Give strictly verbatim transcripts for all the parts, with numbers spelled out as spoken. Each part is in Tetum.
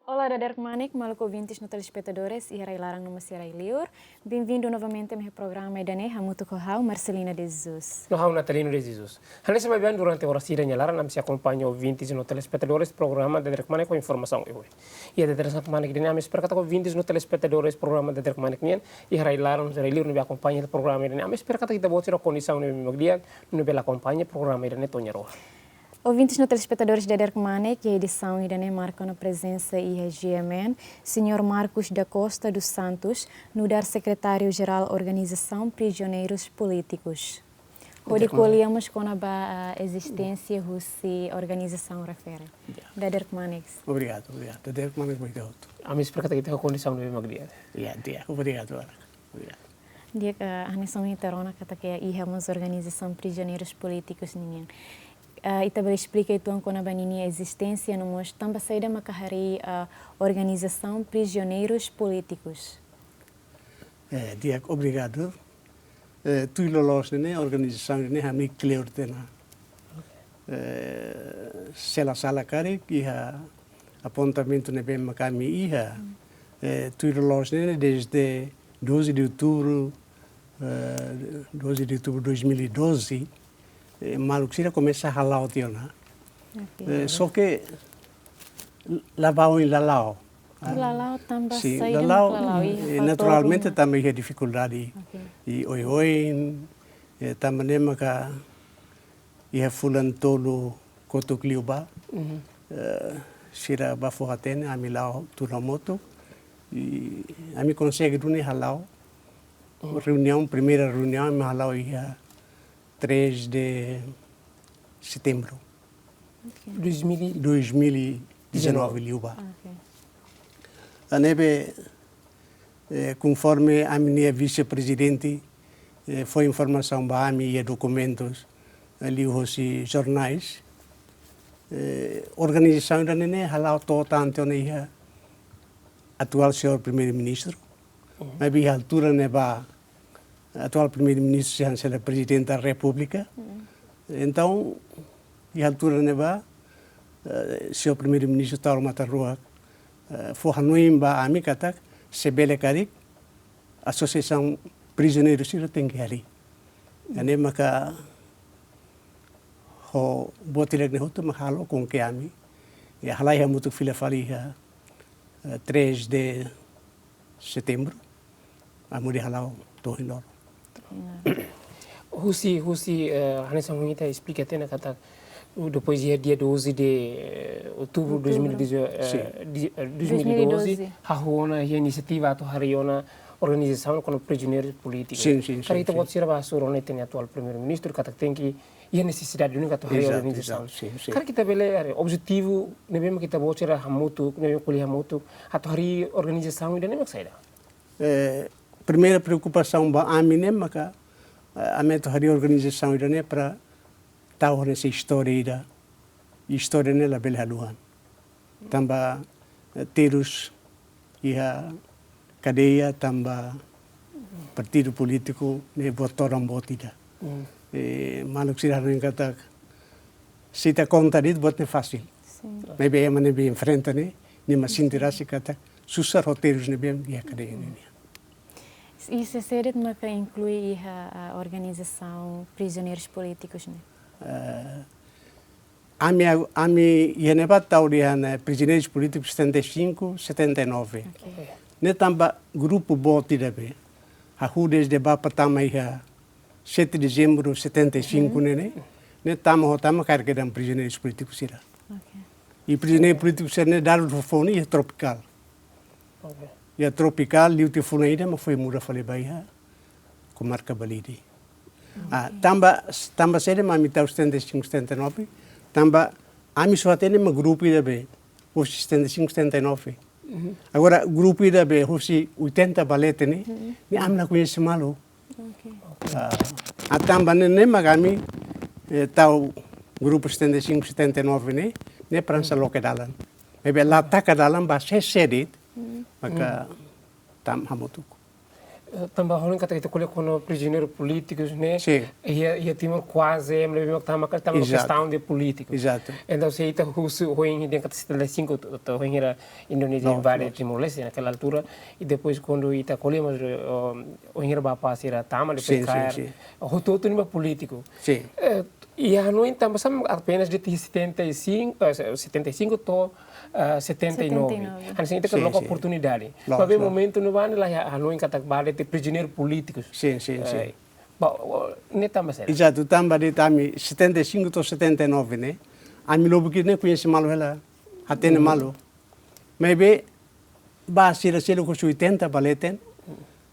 Olá, dadeer kmanek, maluk ouvintes no telespetadores iha rai-laran no mós iha rai-liur. Bem-vindo novamente ao meu programa ida-ne'e, hamutuk ho ha'u, Marcelina de Jesus. No ha'u, Natalino de Jesus. Hanesan maibé durante oras ida nia laran, ami sei akompaña ouvintes no telespetadores programa Dadeer Kmanek ho informasaun oioin. Iha dadeer kmanek ida-ne'e, ami espera katak ouvintes no telespetadores programa Dadeer Kmanek nian, iha rai-laran no rai-liur ne'ebé akompaña programa ida-ne'e, ami espera katak ita-boot sira kondisaun ne'ebé mak di'ak, ne'ebé bele akompaña programa ida-ne'e to'o nia rohan. Ouvintes no telespetadores Dadeer Kmanek, iha edisaun ida-ne'e marka ona prezensa iha G M N, Señór Marcos da Costa dos Santos, nu'udar Sekretáriu-Jerál Organizasaun Prizioneirus Polítikus. Hodi ko'alia mós kona-ba, ah, ezisténsia husi organizasaun refere. Ya. Dadeer kmanek. Obrigadu, obrigadu. Dadeer kmanek ba ita hotu. Ami espera katak ita ho kondisaun ne'ebé mak di'ak. Ya, di'ak. Obrigadu, Ara. Obrigadu. Di'ak, eh, hanesan ita rona katak iha mós organizasaun prizioneirus polítikus ninian. Eh, ita bele esplika uitoan kona-ba ninia ezisténsia no mós tanba saida maka harii, eh, organizasaun prizioneirus polítikus? Eh, di'ak, obrigadu. Eh, tuir loloos ne'e, organizasaun ne'e ami kleur tiha ona. Eh, se la sala karik, iha apontamentu ne'ebé mak ami iha. Eh, tuir loloos ne'e, desde doze de outubro, eh, doze de outubro de dois mil e doze, eh, maluk sira komesa hala'o tiha ona. Ok. Eh, só que la ba oin, la la'o. Ah, la la'o tanba, sin, saida la la'o, mak la la'o, iha, eh, fatór naturalmente uma. Tanba iha difikuldade. Ok. I oioin, eh, tanba ne'e maka iha fulan tolu kotuk liubá. Mhm. Eh, sira bá fó-hatene, ami la'o tuur hamutuk. I ami konsege duni hala'o. Mhm. Reuniaun, primeira reuniaun, ami hala'o iha três de setembro. Ok. Dois mil e dezanove liubá. Ok. Ne'ebé, eh, konforme ami-nia vise-prezidente, eh, fó informasaun ba ami iha dokumentus, eh, liuhosi jornais. Eh, organizasaun ida-ne'e hala'o to'o tan tiha ona iha atuál señór Primeiru-Ministru. Mhm. Maibé iha altura ne'ebá atuál Primeiru-Ministru sei hanesan Prezidente da Repúblika. Mm. Entaun, iha altura ne'ebá, eh, señór Primeiru-Ministru Taur Matan Ruak, eh, fó hanoin ba ami katak, se bele karik, asosiasaun prizioneiru sira tenke harii. Mm. Ne'e maka ho boot hirak ne'e hotu mak halo com que ami, iha halai hamutuk fila fali iha, eh, três de setembro, ami hodi hala'o to'o ohin loron. Husi, husi, eh, hanesan ohin ita esplika tiha ona katak, uh, depois dia, dia doze de, eh, outubro de dois mil e dez, eh, sin, di-, eh, dois mil e doze, dois mil e doze, hahú ona iha inisiativa atu harii ona organizasaun kona-ba prizioneiru polítiku. Sin, sin, sin, sin. Karik ita-boot sira bá hasoru ona ita-nia atuál Primeiru-Ministru katak tenke iha nesesidade duni katak harii, exato, organizasaun. Exato, sin, sin. Karik ita bele, eh, objetivu ne'ebé mak ita-boot sira hamutuk, ne'ebé ko'alia hamutuk, atu harii organizasaun ida-ne'e mak saida? Eh, primeira preokupasaun ba ami ne'e maka, eh, ami atu harii organizasaun ida-ne'e para tau hanesan istória ida. Istória ne'e labele haluha. Tanba, eh, terus iha kadeia tanba partidu polítiku ne'e buat todan boot ida. Mm. Eh, maluk sira hanoin katak, se ita konta de'it buat ne'e fasil. Sin. Maibé ema ne'ebé enfrenta ne'e, nia mak sente rasik katak susar ho terus ne'ebé iha kadeia ne'e nian. I sé, sé de'it maka inklui iha, ah, organizasaun prizioneirus polítikus ne'e? Eh, ami, ami iha ne'ebá tau dehan, eh, prizioneiru polítiku setenta e cinco, setenta e nove. Ok. Ne'e tanba grupu boot ida be. Hahú desde ba pertama iha sete de dezembro setenta e cinco, uhum, ne'e, ne'e. Ne'e tama ho tama karik dehan prizioneiru polítiku sira. Ok. I prizioneiru polítiku sira ne'e dala foufoun iha Tropical. Ok. Iha Tropical, liu tiha fulan ida mak foin muda fali ba iha komarka Balide. Ah, ok. Tanba, tanba saida mak ami tau setenta e cinco, setenta e nove, tanba ami só hatene mak grupu ida be, husi setenta e cinco, setenta e nove. Uhum. Agora, grupu ida be, husi oitenta ba leten ne'e, uhum, ne'e ami la koñese malu. Ok. Ah, ah, tanba ne'e, ne'e mak ami, eh, tau grupu setenta e cinco, setenta e nove ne'e, ne'e para hanesan, uhum, loke dalan. Maibé la taka dalan ba sé sé de'it, uhum, maka, uhum, tama hamutuk. Tanba ha'u hanoin katak ita ko'alia kona-ba prizioneiru polítikus ne'e. Sin. Iha, iha Timor kuaze, ema ne'ebé mak tama, tama Ezatu. Kestaun de polítiku. Ezatu. Entaun, se ita husu ohin dehan katak setenta e cinco, to, to, ohin hira Indonézia Loos, invade loos. Timor-Leste naquela altura, e depois kuandu ita ko'alia mós, eh, ohin hira bapa sira tama, depois Sin, sin, kaer, sin. Hotu-hotu ne'e mak polítiku. Sin. Eh, iha hanoin tanba sá mak apenas de'it setenta e cinco, eh, setenta e cinco to'o, eh, setenta e nove. Setenta e nove. Hanesan ita Sin, loke sin. Oportunidade. Loos, Maibé loos. Momentu ne'ebá ne'e la iha hanoin katak bá de'it prizioneiru polítikus. Sin, sin, sin. Eh, ba, o, ne'e tanba saida? Ezatu, tanba de'it ami setenta e cinco to'o setenta e nove ne'e, ami lubuk ne'e koñese malu hela, hatene Uhum. Malu. Maibé, ba sira seluk husi oitenta ba leten,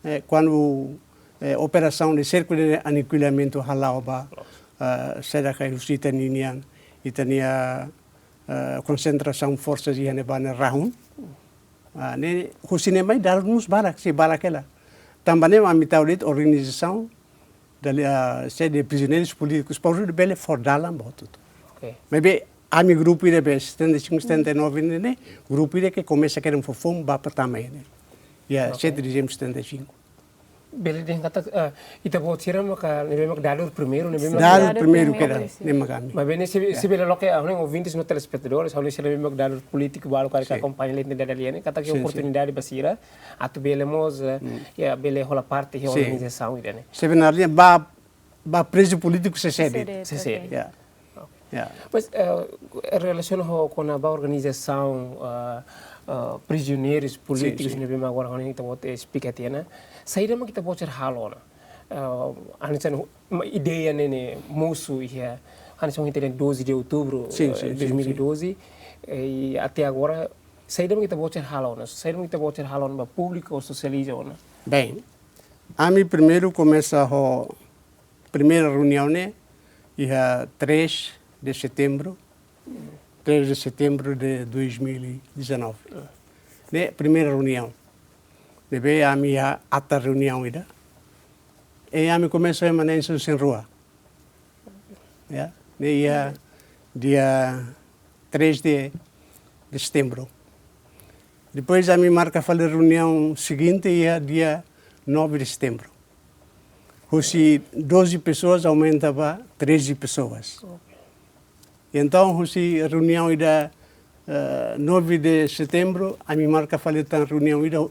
eh, kuandu, eh, operasaun de cerco de aniquilamiento hala'o ba, eh, saida ka husi ita-nia, ita-nia, eh, konsentrasaun forsa iha ne'ebá ne'e rahun. Ah, ne'e husi ne'e mai dalan mós barak, sei barak hela. Tanba ne'e ami tau de'it organizasaun, dala, ah, se de prizioneirus polítikus, para bele fó dalan ba hotu-hotu. Ok. Maibé ami grupu ida be setenta e cinco, setenta e nove ne'e, ne'e, grupu ida ke komesa kedan foufoun ba pertama ne'e. Ya, Ok. sete de dezembro setenta e cinco. Bele dehan katak, ah, ita-boot sira maka, ne'ebé maka dadur primeiru, ne'ebé maka Dadur Dadur primeiru primeiru, kedan, sin. ne'e mak ami. Maibé ne'e se, Ya. se bele loke, ah, ha'u-nia ouvintes no telespetadores, ha'u-nia sira ne'ebé maka dadur polítiku balu karik Sin. akompaña leten dala ida-ne'e, katak Sin, sin. oportunidade ba sira, atu bele mós, eh, Mm. ya, bele hola parte iha Sin. organizasaun ida-ne'e. Sebenarnya ba, ba prezu polítiku sei sé de'it. Sei sé de'it, Sei sé ok. de'it. Ya. Ya. Mas, eh, relasiona ho kona-ba organizasaun, eh, eh, prizioneirus Sin, polítikus sin. ne'ebé mak agora ha'u-nia ita-boot esplika tiha ona. Saida mak ita-boot sira halo ona. Eh, hanesan, ma, ideia ne'e ne'e mosu iha, hanesan ita dehan doze de outubro, Sin, eh, sin, sin, dois mil e doze, sin. eh, i até agora, saida mak ita-boot sira halo ona. Saida mak ita-boot sira halo ona ba públiku ou sosializa ona. Bem, ami primeiru komesa ho primeira reuniaun ne'e iha três de setembro, três de setembro de dois mil e dezanove. Ne'e primeira reuniaun. Ne'ebé ami iha ata reuniaun ida. I ami komesa ho ema na'in sanulu-resin-rua. Ya, ne'e iha dia três de, de setembro. Depois ami marka fali reuniaun seguinte iha dia nove de setembro. Husi doze pessoas aumenta ba treze pessoas. Ok. Entaun, husi reuniaun ida, eh, nove de setembro, ami marka fali tan reuniaun ida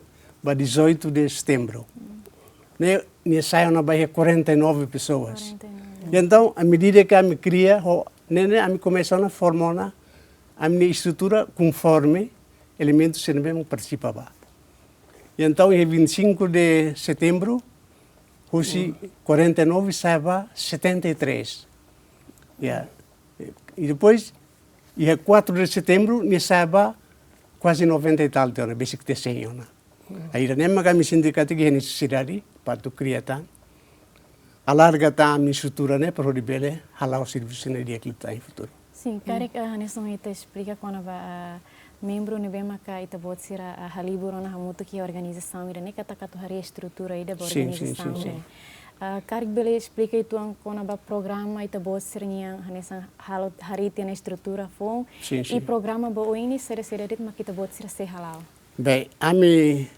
ba dezoito de setembro. Ne'e, nia sai ona ba iha quarenta e nove pessoas. Quarenta e nove. Entaun, à medida ke ami kria, ho, ne'e, ne'e, ami komesa ona forma ona ami-nia estrutura konforme elementus sira ne'ebé mak partisipa ba. Entaun, iha vinte e cinco de setembro, husi quarenta e nove sai ba setenta e três. Ya. I depois, iha quatro de setembro, nia sai ba kuaze noventa e tal tiha ona, besik tiha cem ona. Ida-ne'e mak ami sente katak iha nesesidade para atu kria tan, alarga tan ami-nia estrutura ne'e para hodi bele hala'o servisu ne'e di'ak liután iha futuru. Sin, karik, eh, hanesan ita esplika kona-ba, eh, membru ne'ebé maka ita-boot sira, eh, halibur ona hamutuk iha organizasaun ida-ne'e katak atu harii estrutura ida ba Sin, sin, organizasaun sin, sin. ida-ne'e. Eh, karik bele esplika uitoan kona-ba programa ita-boot sira-nian hanesan halo harii tiha ona estrutura foun. Sin, I sin. programa ba oin ne'e saida-saida de'it mak ita-boot sira sei hala'o. Bem, ami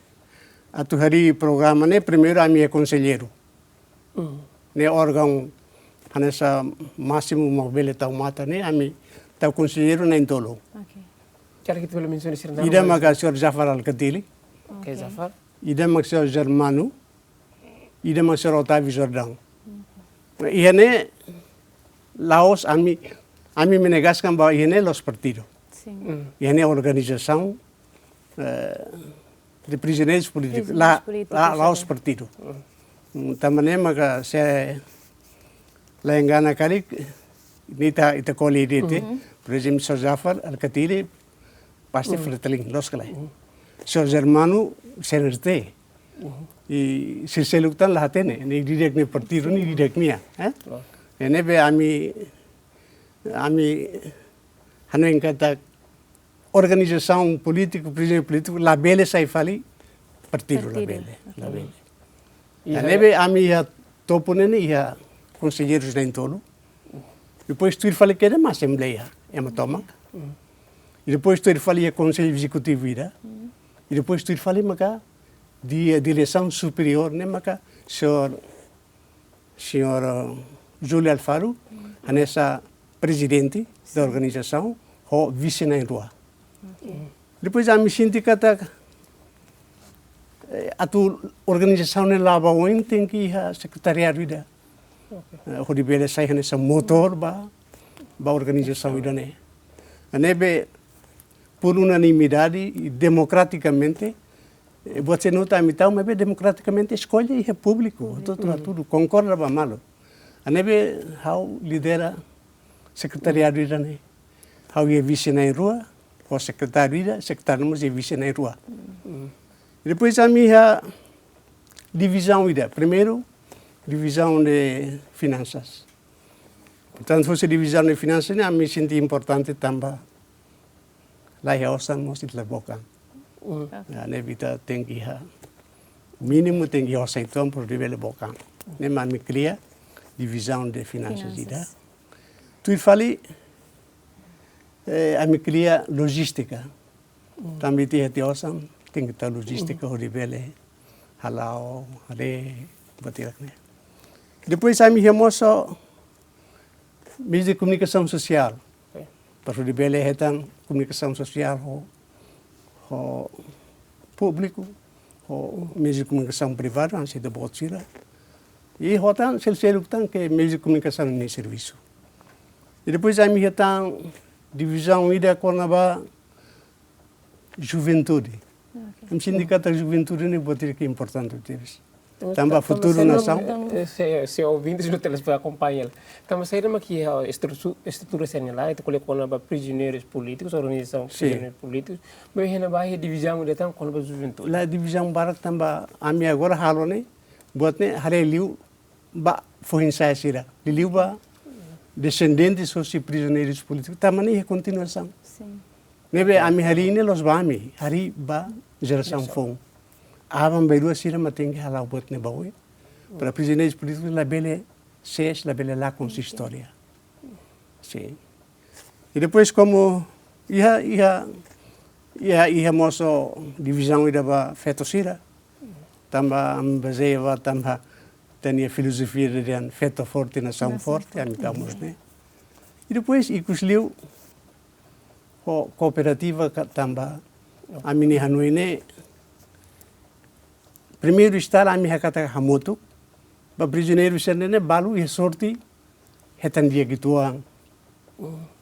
atu harii programa ne'e primeiru ami iha konselleiru. Mm. Ne'e órgaun hanesan másimu mak bele tau matan ne'e ami tau konselleiru na'in-tolu. Ok. Karik ita bele mensiona sira-nia naran? Ida maka señór Zafar Alkatiri. Ok, Ok. Zafar. Ida mak señór Germano. Ida mak señór Otávio Jordão. Iha ne'e la'ós ami, ami menegaskan ba iha ne'e la'ós partidu. Sin. Mm. Iha ne'e organizasaun, eh, de prizioneirus polítikus. Prizioneirus La, polítikus, la, la'ós ok. partidu. Mm, tanba ne'e maka se la engana karik, ne'e ita, ita ko'alia de'it, Mhm. por ezemplu, señór Zafar Alkatiri, pasti Mhm. Fretilin, loos ka lae. Mhm. Señór Germano, C N R T. Mhm. I sira seluk tan la hatene, ne'e di'ak nia partidu, ne'e di'ak nia, eh? Loos. I ne'ebé ami, ami hanoin katak organizasaun polítiku, prizioneirus polítiku, labele sai fali partidu, Partidu. labele, Ok. labele. Iha Ne'ebé ami iha topu ne'e ne'e iha konselleirus na'in-tolu. Depois tuir fali kedas mak asembleia, ema tomak. Mm. I depois tuir fali iha konsellu ezekutivu ida. Mm. I depois tuir fali maka di diresaun superiór ne'e maka señór, señór, eh, Júlio Alfaro, hanesan prezidente da organizasaun, ho vise na'in-rua. Depois ami sente katak, eh, atu organizasaun ne'e la'o ba oin tenke iha sekretariadu ida. Eh, hodi bele sai hanesan motór ba, ba organizasaun ida-ne'e. Ne'ebé por unanimidade i demokratikamente, eh, buat sei nu'udar ami tau, maibé demokratikamente eskolla iha públiku, hotu-hotu konkorda ba malu. Ne'ebé ha'u lidera sekretariadu ida-ne'e. Ha'u iha vise na'in-rua, ho sekretáriu ida, sekretáriu mós iha vise na'in-rua. Depois ami iha divizaun ida. Primeiru, divizaun de finansas. Portantu, husi divizaun de finansas ne'e ami sente importante tanba la iha osan mós ita la book an. Mm. Ya, ne'ebé ita tenke iha, mínimu tenke iha osan uitoan para bele book an. Ne'e mak ami kria divizaun de finansas ida. Finansas. Tuir fali, eh, ami kria lojístika. Mm. Tanba ita iha tiha osan, tenke tau lojístika hodi bele hala'o, haree, buat hirak ne'e. Depois ami iha mós meius de komunikasaun sosiál. Oke. Para hodi bele hetan komunikasaun sosiál ho, ho públiku, ho meius de komunikasaun privadu, hanesan ita-boot sira. I ho tan sel-seluk tan ke meius de komunikasaun nia servisu. I depois ami iha tan divizaun ida kona-ba juventude. Oke. Ami sente katak juventude ne'e buat ida ke importante tebes. Tanba futuru nasaun. Eh, se, se ouvintes no telespetadór akompaña. Tanba saida mak iha estrutu-, estrutura sira-ne'e la, ita ko'alia kona-ba prizioneiros políticos, organizasaun prizioneiros políticos. Maibé iha ne'ebá iha divizaun ida tan kona-ba juventude. La divizaun barak tanba ami agora halo ne'e, buat ne'e haree liu ba foin-sa'e sira. Liuliu ba desendentes husi prizioneirus polítikus. Tanba ne'e iha kontinuasaun. Sin. Ne'ebé ami harii ne'e la'ós ba ami, harii ba jerasaun foun. Aban-bainrua sira mak tenke hala'o buat ne'e ba oin. Para prizioneirus polítikus labele sees, labele lakon sira-nia istória. Sin. I depois komu iha, iha, iha, iha mós divizaun ida ba feto sira. Tanba ami bazeia ba tanba ita-nia filozofia dehan feto forte, nasaun forte, ami tau mós ne'e. I depois ikus liu ho kooperativa ka tanba ami-nia hanoin ne'e. Primeiru instala ami hakarak hamutuk ba prizioneiru sira-ne'e balu iha sorte hetan di'ak uitoan.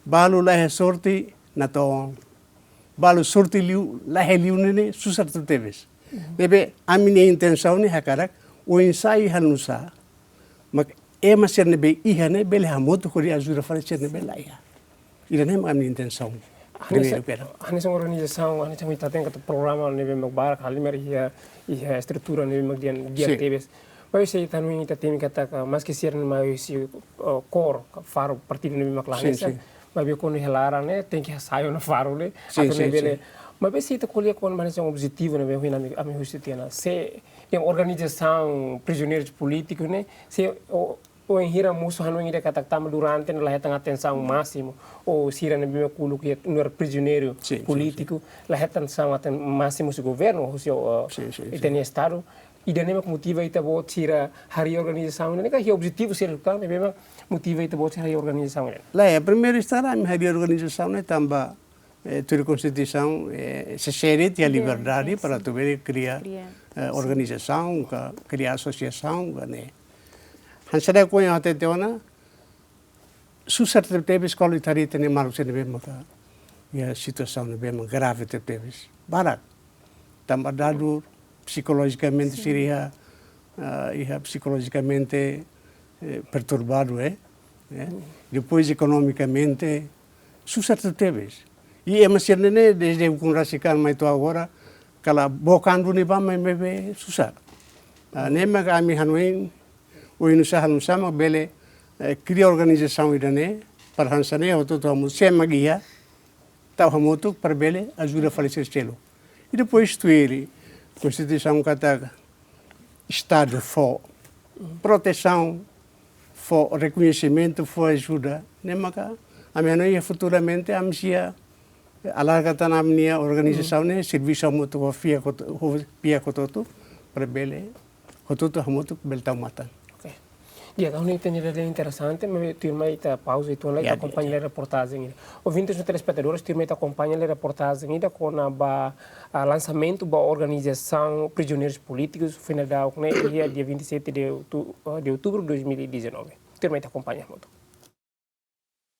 Balu la iha sorte natoon. Balu sorte liu, la iha liu ne'e susar tebetebes. Ne'ebé ami-nia intensaun ne'e hakarak oinsá i halo nu'usá mak ema sira ne'ebé iha ne'e bele hamutuk hodi ajuda fali sira ne'ebé la iha. Ida-ne'e mak ami-nia intensaun. Primeiru, hanesan, pera. Hanesan organizasaun, hanesan ita hatene katak programa ne'ebé mak barak, halimar iha, iha estrutura ne'ebé mak di'ak, di'ak tebes. Maibé se ita hanoin ita temi katak, maske sira ne'e mai husi, eh, kór, faru, partidu ne'ebé mak la hanesan. Maibé kuandu iha laran ne'e, tenke hasai ona faru ne'e, atu ne'e bele. Maibé se ita ko'alia kona-ba hanesan objetivu ne'ebé ohin ami, ami husu tiha ona. Se, iha organizasaun prizioneirus polítikus ne'e, se, o, o enhira mosu hanoin ida katak tanba durante ne'e la hetan atensaun másimu, o sira ne'ebé mak uluk iha nu'udar prizioneiru polítiku, la hetan atensaun aten-, másimu husi governu, husi, o, ita-nia estadu. Ida-ne'e mak motiva ita-boot sira harii organizasaun ne'e, ka iha objetivu sira tan ne'ebé mak motiva ita-boot sira harii organizasaun ne'e. La, iha primeiru instala ami harii organizasaun ne'e tanba eh, tuir Konstituisaun, eh, se sede iha liberdade para atu bele kria, eh, organizasaun, ka kria asosiasaun, ka ne'e. Hanesan dehan ohin ha'u hatete ona, susar tebetebes kuandu ita haree ita-nia maluk sira ne'ebé maka iha situasaun ne'ebé mak grave tebetebes. Barak. Tanba dadu psikolojikamente sira iha, ah, iha psikolojikamente, eh, perturbadu, eh. Eh. Depois ekonomikamente, susar tebetebes. I ema sira-ne'e, dezde ukun rasik an mai to'o agora, kala book an duni ba mai maibé susar. Ah, ne'e mak ami hanoin, oinsá halo nu'usá mak bele, eh, kria organizasaun ida-ne'e, para hanesan ne'e, hotu-hotu hamutuk, sé mak iha, tau hamutuk para bele ajuda fali sira seluk. I depois tuir Konstituisaun katak Estadu fó protesaun, fó rekoñesimentu, fó ajuda. Ne'e maka ami hanoin futuramente ami sei alarga tan ami-nia organizasaun ne'e, servisu hamutuk ho fiar hotu-, ho fiar hotu-hotu, para bele hotu-hotu hamutuk bele tau matan. Oke. Ya, katak ita-nia ida interesante, maibé tuirmai ita pauza uitoan lai, ita akompaña reportajen ida. Ouvintes no telespetadores, tuirmai ita akompaña reportajen ida kona-ba, ah, lansamentu ba organizasaun prizioneirus polítikus, finalizadu ne'e iha dia vinte e sete de outu-, ah, de outubro de dois mil e dezanove. Tuirmai ita akompaña hamutuk.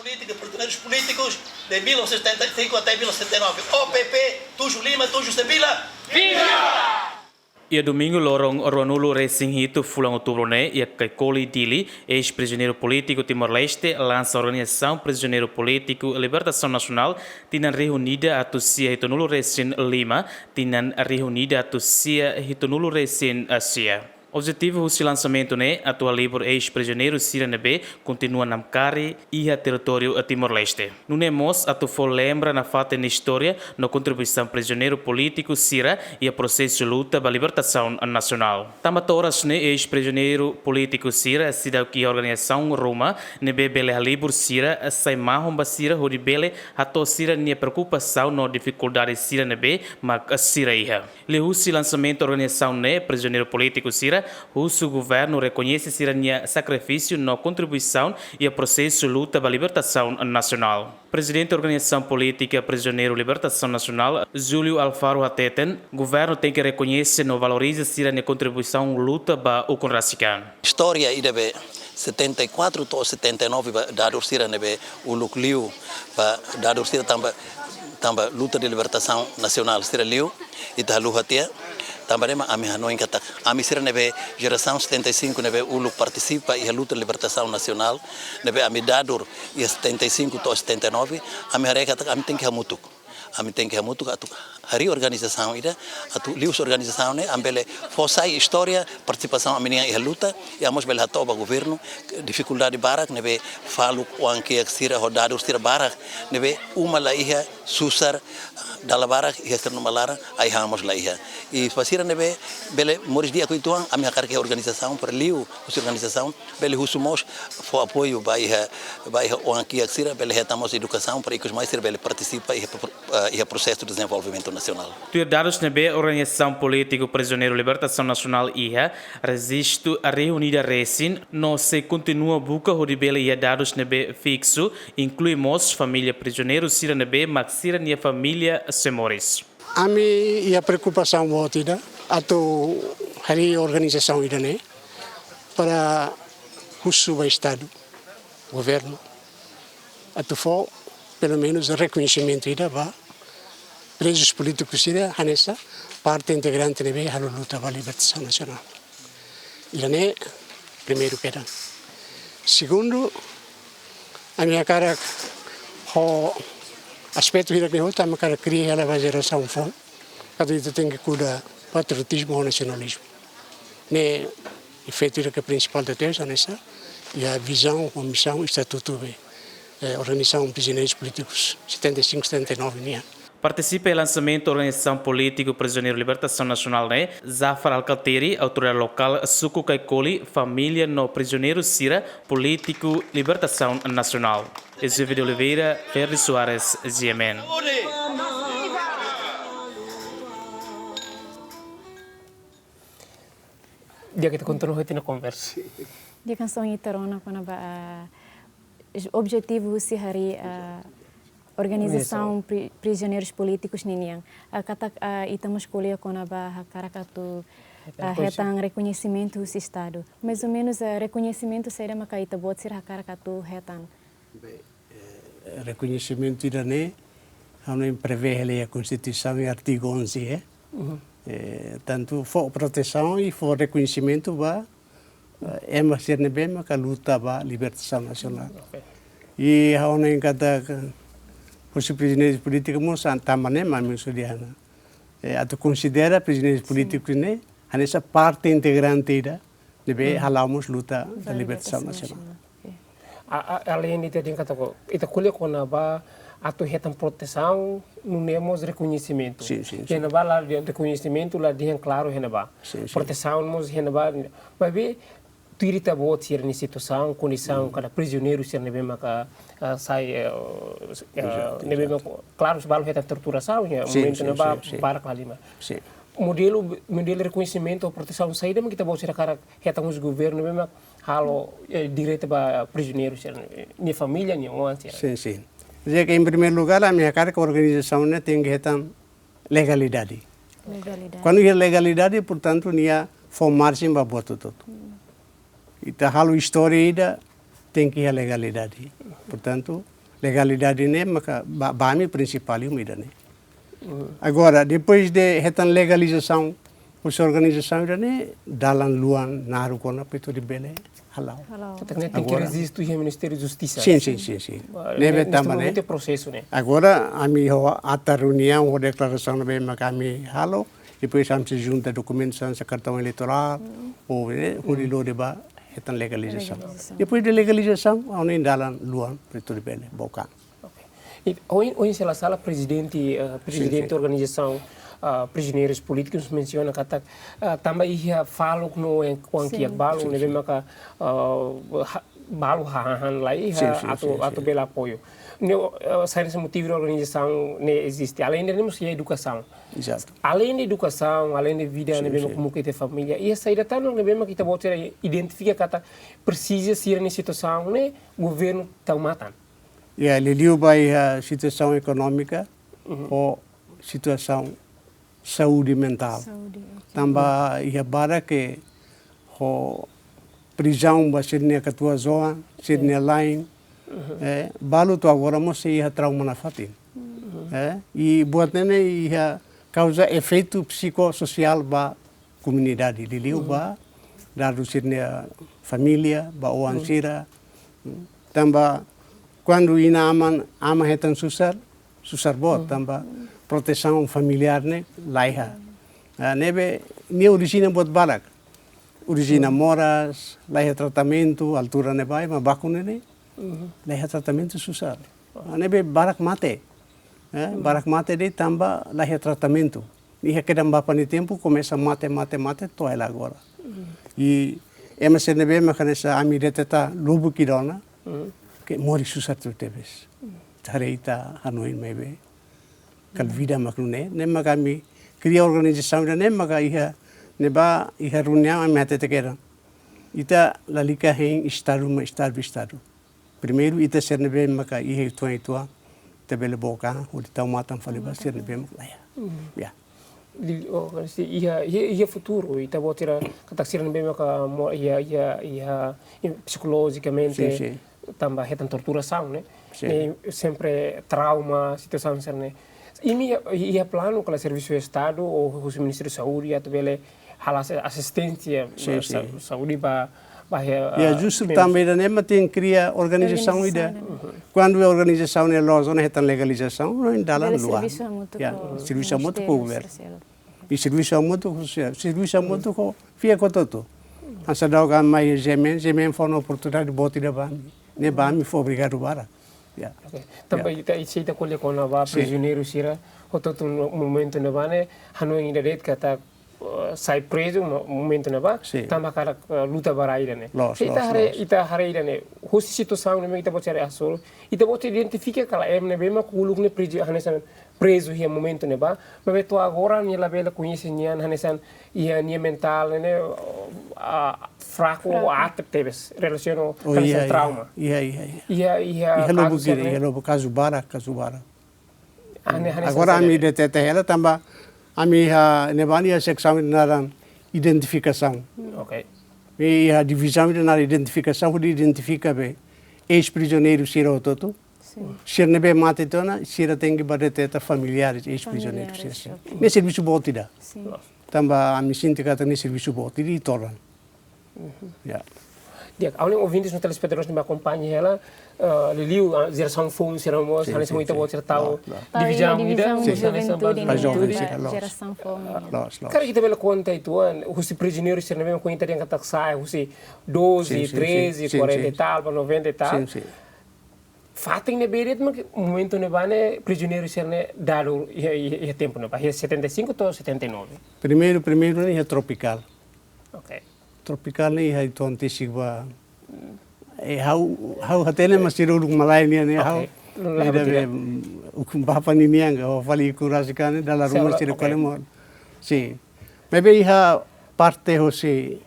Política, prisioneiros políticos de mil novecentos e setenta e cinco até mil novecentos e setenta e nove. O P P, Tuju Lima, Tuju Sevilla. Viva! Iha domingu loron ruanulu resin hitu fulan outubru ne'e, iha Caicoli, Dili, eis-prizioneiru polítiku Timor-Leste lansa organizasaun prizioneiru polítiku Libertasaun Nasionál tinan rihun ida atus sia hitunulu resin lima, tinan rihun ida atus sia hitunulu resin sia. Objetivu husi lansamentu ne'e atu halibur eis-prizioneiru sira ne'ebé kontinua namkari iha territóriu Timor-Leste. Nune'e mós atu fó lembra nafatin istória no kontribuisaun prizioneiru polítiku sira iha prosesu luta ba libertasaun nasionál. Tanba to'o oras ne'e eis-prizioneiru polítiku sira seidauk iha organizasaun ruma ne'ebé bele halibur sira, sai mahon ba sira hodi bele hato'o sira-nia preokupasaun no difikuldade sira ne'ebé mak sira iha. Liuhusi lansamentu organizasaun ne'e, prizioneiru polítiku sira husu governu rekoñese sira-nia sakrifísiu no kontribuisaun iha prosesu luta ba libertasaun nasionál. Prezidente Organizasaun Polítika Prizioneiru Libertasaun Nasionál, Júlio Alfaro hateten, governu tenke rekoñese no valoriza sira-nia kontribuisaun luta ba ukun rasik an. Istória ida be setenta e quatro to'o setenta e nove ba dadus sira ne'ebé uluk liu ba dadus sira tanba, tanba luta de libertasaun nasionál sira liu, ita haluha tiha, tanba ne'e mak ami hanoin katak ami sira ne'ebé jerasaun setenta e cinco ne'ebé uluk partisipa iha luta libertasaun nasionál, ne'ebé ami dadur iha setenta e cinco to'o setenta e nove, ami haree katak ami tenke hamutuk. Ami tenke hamutuk atu harii organizasaun ida, atu liuhusi organizasaun ne'e, ami bele fó sai istória partisipasaun ami-nian iha luta, i ami mós bele hato'o ba governu difikuldade barak ne'ebé faluk oan-kiak sira ho dadus sira barak ne'ebé uma la iha, susar, dala barak iha sira-nia uma laran, ai-han mós la iha. I ba sira ne'ebé bele moris di'ak uitoan, ami hakarak iha organizasaun para liuhusi organizasaun bele husu mós fó apoiu ba iha, ba iha oan-kiak sira bele hetan mós edukasaun para ikus mai sira bele partisipa iha, eh, iha prosesu dezenvolvimentu nasionál. Tuir dadus ne'ebé Organizasaun Polítiku Prizioneiru Libertasaun Nasionál iha rejistu rihun ida resin, no sei kontinua buka hodi bele iha dadus ne'ebé fiksu, inklui mós família prizioneiru sira ne'ebé mak sira-nia família sei moris. Ami iha preokupasaun boot ida atu harii organizasaun ida-ne'e para husu ba Estadu, governu, atu fó pelumenus rekoñesimentu ida ba prezus polítikus sira hanesan parte integrante ne'ebé halo luta ba libertasaun nasionál. Ida-ne'e primeiru kedan. Segundu, ami hakarak ho aspetu hirak-ne'e hotu, ami hakarak kria hela ba jerasaun foun katak ita tenke kuda patriotizmu ho nasionalizmu. Ne'e efeitu hirak prinsipál ita tau hanesan iha vizaun ho misaun estatutu be, eh, Organizasaun Prizioneirus Polítikus setenta e cinco, setenta e nove nian. Partisipa iha lansamentu Organizasaun Polítiku Prizioneiru Libertasaun Nasionál ne'e, Zafar Alkatiri, autoridade lokál suku Caicoli, família no prizioneiru sira polítiku libertasaun nasionál. Ezio de Oliveira, Ferdi Soares, G M N. Di'ak, ita kontinua ho ita-nia konversa. Di'ak, hanesan ita rona kona-ba, ah, objetivu husi harii, ah, organizasaun pri-, prizioneirus polítikus ninian. Ah, katak, ah, ita mós ko'alia kona-ba hakarak atu, ah, hetan rekoñesimentu husi Estadu. Mais ou menus, ah, rekoñesimentu saida maka ita-boot sira hakarak atu hetan? Bem, eh, rekoñesimentu ida-ne'e, ha'u hanoin prevee hela iha Konstituisaun iha artigu onze, eh. Uhum. Eh, tantu fó protesaun i fó rekoñesimentu ba, eh, ema sira ne'ebé maka luta ba libertasaun nasionál. Ok. I ha'u hanoin katak husi prizioneiru polítiku mós an tama ne'e mak ami husu dehan, eh, atu konsidera prizioneiru polítiku ne'e hanesan parte integrante ida ne'ebé hala'o mós luta ba libertasaun nasionál. Ok. A, a, além de ita dehan katak ita ko'alia kona-ba atu hetan protesaun, nune'e mós rekoñesimentu. Sin, sin, sin. Iha ne'ebá la dehan rekoñesimentu, la dehan klaru iha ne'ebá. Sin, sin. Protesaun mós iha ne'ebá. Maibé tuir ita-boot sira-nia situasaun, kondisaun, kada prizioneiru sira ne'ebé maka, ah, sai, eh, eh, Exato, ne'ebé exato. Maka, klaru, balu hetan torturasaun, ya, sin, momentu sin, ne'ebá sin, sin. Barak la halimar. Sin. modelu, modelu rekoñesimentu ou protesaun saida mak ita-boot sira hakarak hetan husi governu ne'ebé mak halo, eh, direta ba prizioneiru sira, eh, nia família, nia oan sira. Sin, sin. Di'ak, em primeiru lugár, ami hakarak organizasaun ne'e tenke hetan legalidade. Legalidade. Kuandu iha legalidade, portantu, nia fó marjen ba buat hotu-hotu. Ita halo istória ida, tenke iha legalidade. Portantu, legalidade ne'e maka ba, ba ami prinsipál uma ida-ne'e. Agora, depois de hetan legalizasaun, husi organizasaun ida-ne'e, dalan luan naruk ona para ita bele hala'o. Hala'o. Katak ne'e tenke Agora rejistu iha Ministériu Justisa. Sin, sin, sin, sin. Ah, ne'e, ne'e ne'e tanba momentu ne'e prosesu ne'e. Agora, ami ho ata reuniaun, ho deklarasaun ne'ebé mak ami halo, depois ami sei junta dokumentu hanesan kartaun eleitorál, ou, eh, hodi lori ba hetan legalizasaun. Legalizasaun. Depois de legalizasaun, ami dalan luan, para ita bele book an. Ok. I ohin, ohin se la sala prezidente, eh, Sin, prezidente sin. organizasaun, ah, prizioneirus polítikus mensiona katak, ah, tanba iha faluk no oan Sin. kiak balu, Sin, ne'ebé sin. maka, ah, ha-, balu hahán la iha Sin, sin, atu, sin, atu sin. bele apoiu. Ne'e, eh, sai desse motivu organizasaun ne'e eziste. Aleinde ne'e mós iha edukasaun. Exato. Aleinde edukasaun, aleinde vida Sin, ne'ebé sin. maka kumuka iha família. Iha saida tan ne'ebé maka ita-boot sira identifika katak presiza sira-nia situasaun ne'e governu tau matan. Ya, liuliu ba iha situasaun ekonómika, Mhm. ho situasaun saúde mentál. Saúde, ok. Tanba iha barak ke ho prizaun ba sira-nia katuas-oan, sira-nia Sin. la'en, Mhm. eh, balu to'o agora mós sei iha trauma nafatin. Mhm. Eh, i buat ne'e ne'e iha kauza efeitu psikososiál ba komunidade, liuliu Mhm. ba dadu sira-nia família, ba oan Mhm. sira. Tanba kuandu inan-aman, aman hetan susar, susar boot, Mhm. tanba protesaun familiár ne'e laiha. Ah, ne'ebé, nia orijina buat barak. Orijina Mhm. moras, laiha tratamentu, altura ne'ebá, ema baku ne'e ne'e, Mhm. laiha tratamentu susar. Ah, ne'ebé barak mate. Eh, Mhm. barak mate de'it tanba laiha tratamentu. Iha kedan bapa nia tempu, komesa mate, mate, mate, to'o hela agora. Mhm. I ema sira ne'ebé mak hanesan ami deteta lubuk ida ona, Mhm. ke moris susar tebetebes. Mhm. Haree ita hanoin maibé. Kala Mhm. vida mak nune'e, ne'e mak ami kria organizasaun ida-ne'e maka iha, ne'ebá iha reuniaun ami hatete kedan. Ita lalika hein estadu mak estadu, estadu. Primeiru, ita sira ne'ebé maka iha uitoan-uitoan, ita bele book an, hodi tau matan fali ba sira ne'ebé maka laiha. Hmm. Ya. Di, oh, kan si iha, iha, iha futuru, ita-boot sira katak sira ne'ebé maka mo, iha, iha, iha, iha psikolojikamente, Sin, sin. tanba hetan torturasaun, ne'e? Sin. Ne'e sempre trauma, situasaun sira-ne'e. Imi iha, iha planu kala servisu estadu, ou husi Ministériu Saúde, atu bele halo asi-, asisténsia, Sin, sa-, sin. saúde ba, ba, eh, Ya, ah, justu membru. tanba ida-ne'e mak tenke kria organizasaun ida. Organizasaun. Kuandu organizasaun ne'e loos ona hetan legalizasaun, no dalan Bele luan. servisu hamutuk Ya, ho servisu hamutuk ho Ministériu governu. Sosiál. I servisu hamutuk ho sosiál. Servisu hamutuk ho fiar hotu-hotu. Hanesan daudaun ami mai G M N, G M N fó ona oportunidade boot ida ba ami. Ne'e ba ami fó obrigadu barak. Ya. Ok. Tanba Ya. ita, se ita ko'alia kona-ba Sin. prizioneiru sira, hotu-hotu no momentu ne'ebá ne'e, hanoin ida de'it katak, eh, sai prezu mo-, momentu ne'ebá, Sin. tanba hakarak, eh, luta ba rai ida-ne'e. Loos, Se ita loos, haree, loos. ita haree ida-ne'e, husi situasaun ne'ebé ita-boot sira hasoru, ita-boot identifika kala ema ne'ebé mak uluk ne'e prizi-, hanesan prezu iha momentu ne'ebá, maibé to'o agora nia labele koñese nia an hanesan iha nia mentál ne'e, ah, fraku Fraku. ou aat tebes, relasiona Oh, hanesan iha, iha. trauma. Iha, iha, iha. Iha, iha Iha kazu lubuk sira-ne'e. iha lubuk kazu barak, kazu barak. Ane, ane Agora sasana ami de. deteta hela tanba ami iha ne'ebá nia seksaun naran identifikasaun. Ok. Iha divizaun ida naran identifikasaun, hodi identifika be eis-prizioneiru sira hotu-hotu. Sin. Sira ne'ebé mate tiha ona, sira tenke ba deteta familiares eis-prizioneiru sira. Familiares, ok. Ne'e servisu boot ida. Sin. Tanba ami sente katak ne'e servisu boot ida i todan. Mhm. Ya. Di'ak, ha'u-nia ouvintes no telespetadores ne'ebé akompaña hela, eh, liuliu, ah, jerasaun foun sira mós, Sin, hanesan sin, ita sin. boot sira tau Loos, loos. Tau iha divizaun ida, divizaun hanesan ba juventude, Sin. Ba joven juventude. sira, loos. Jerasaun foun. Loos, loos. Karik ita bele konta uitoan, husi prizioneiru sira ne'ebé konta dehan katak sai, husi doze, Sin, sin, treze, sin, sin, kuarenta e sin. tal, ba noventa e tal. Sin, sin. Fatin ne'ebé de'it mak momentu ne'ebá ne'e prizioneiru sira-ne'e dadu iha, iha, iha tempu ne'ebá, iha setenta e cinco to'o setenta e nove. Primeiru, primeiru ne'e iha Tropikál. Ok. Tropikál ne'e iha uitoan tesi ba. Eh, ha'u, ha'u hatene mak sira uluk malae nian ne'e ha'u. Ok. Ida be, mm, ukun bapa ninian ka, ha'u fali iku rasik an ne'e dala ruma Sela, sira ok. kole mo. Sin. Maibé iha parte hosi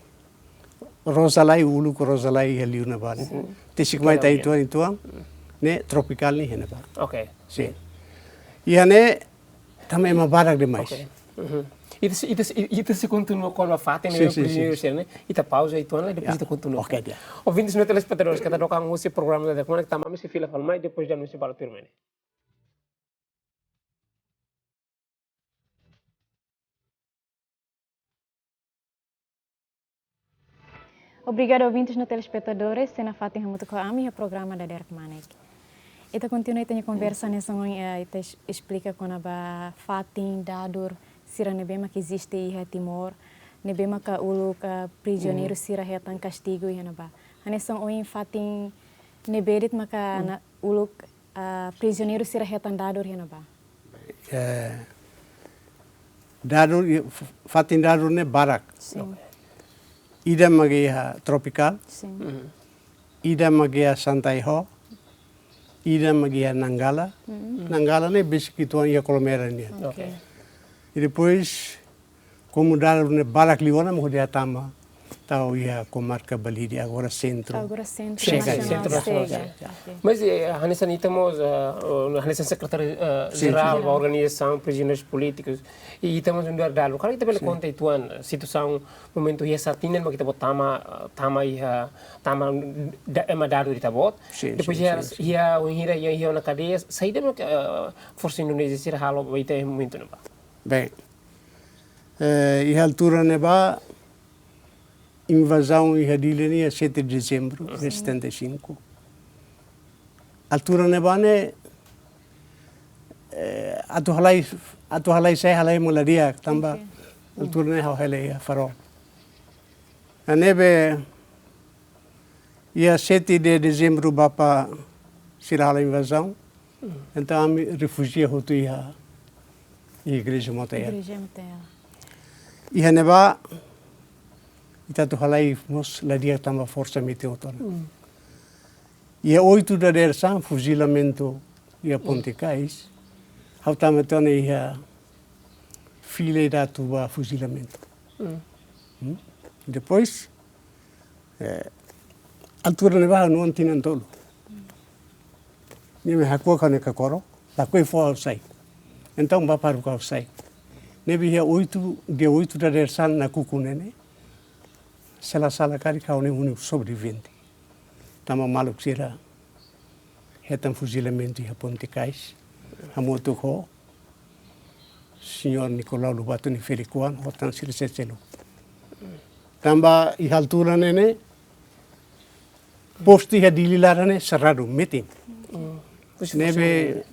Rosalai, uluk Rosalai iha liu ne'ebá ne'e. Uhum. Tesik mai ita uitoan, uitoan, ne'e tropikál ne'e iha ne'ebá. Oke. Sin. Iha ne'e tanba ema barak demais. Oke. Uhum. Ita sei, ita sei, ita sei kontinua kona-ba fatin ne'e, sin, sin, prizioneiru sira ne'e. Ita pauza uitoan lai, depois ita kontinua. Oke, ya. Ouvintes no telespetadores, keta dook an husi programa ida-ne'e, tanba ami sei fila fali mai, depois de anúnsiu balu tuirmai ne'e. Obrigada, ouvintes no telespetadores, sei nafatin hamutuk ho ami iha programa Dadeer Kmanek. Ita kontinua ita-nia konversa hanesan ohin, eh, ita es-, esplika kona-ba fatin dadur sira ne'ebé maka eziste iha Timor, ne'ebé maka uluk, eh, prizioneiru sira hetan kastigu iha ne'ebá. Hanesan ohin fatin ne'ebé de'it maka na uluk, ah, prizioneiru sira hetan dadur iha ne'ebá? Eh, dadur i-, f-, fatin dadur ne'e barak. Sin. Ida mak iha Tropikál. Sin. Mhm. Ida mak iha Santa Iho. Ida mak iha Nanggala. Mhm. Nanggala ne'e besik uitoan iha Kolomera nian. Oke. I depois, komu dadur ne'e barak liu ona, mak hodi hatama tau iha komarka Balide, agora sentru. Agora sentru. Sega, nasionál, sentru nasionál, sega. Sega. Ya. Oke. Mas, eh, hanesan ita mós, eh, eh, hanesan sekretáriu, eh, sin, jerál, sin, ba organizasaun prizioneiru polítiku, i ita mós nu'udar dadur. Karik ita bele, sin, konta uitoan, eh, situasaun momentu iha sá tinan mak ita-boot tama, eh, tama iha, tama da-, ema dadur ita-boot. Sin, depois sin, iha, sin, sin, iha, wainhira iha, iha ona kadeia, saida mak, eh, forsa Indonézia sira halo ba ita iha momentu ne'ebá? Bem, eh, iha altura ne'ebá, invazaun iha Dili ne'e iha sete de dezembro de setenta e cinco. Altura ne'ebá ne'e, eh, atu halai, atu halai sai halai mak la di'ak, tanba, oke, altura ne'e ha'u hela iha Farol. Ne'ebé, iha sete de dezembro Bapa sira halo invazaun. Entaun ami refújia hotu iha, iha Igreja Mota Yala. Igreja Mota Yala. Iha ne'ebá, ita atu halai mós la di'ak tanba forsa metin tiha ona. Mm. Iha oito dadeer-saan fuzilamentu iha Ponte Kais, ha'u tama tiha ona iha fila ida atu ba fuzilamentu. Mm. Hmm? Depois, eh, altura ne'ebá ha'u-nia oan tinan tolu. Nia mai hakuak ha'u-nia kakorok, lakohi fó ha'u sai. Entaun Bapa haruka ha'u sai. Ne'ebé iha oito, dia oito dadeer-saan nakukun ne'e ne'e, se la sala karik ha'u ne'e úniku sobrevivente. Tanba maluk sira hetan fuzilamentu iha Ponte Kais, hamutuk ho señór Nicolau Lobato nia feli-kuan, ho tan sira seluk. Tanba iha altura ne'e ne'e, postu iha Dili laran ne'e serradu, metin. Mm. Ne'ebé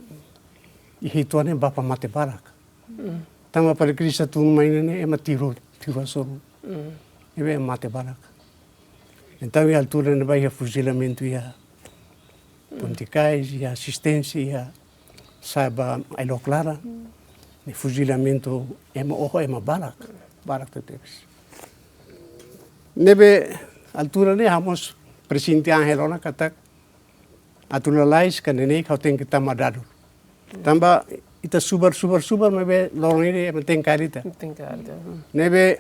iha uitoan ne'e Bapa mate barak. Mm. Tanba Padre Christa tun mai ne'e ne'e ema tiru, tiru hasoru. Mm. Ne'ebé mate barak. Entaun iha altura ne'ebá iha fuzilamentu iha Ponte Kais, iha Asisténsia, iha sa'e ba Ailok laran. Mm. Ne'e fuzilamentu ema oho, ema barak, barak tebes. Ne'ebé altura ne'e ha'u mós presente an hela ona katak atu lalais ka neineik ha'u tenke tama dadur. Tanba ita subar, subar, subar, maibé loron ida ema tenke kaer ita. Tenke kaer ita. Hmm. Ne'ebé,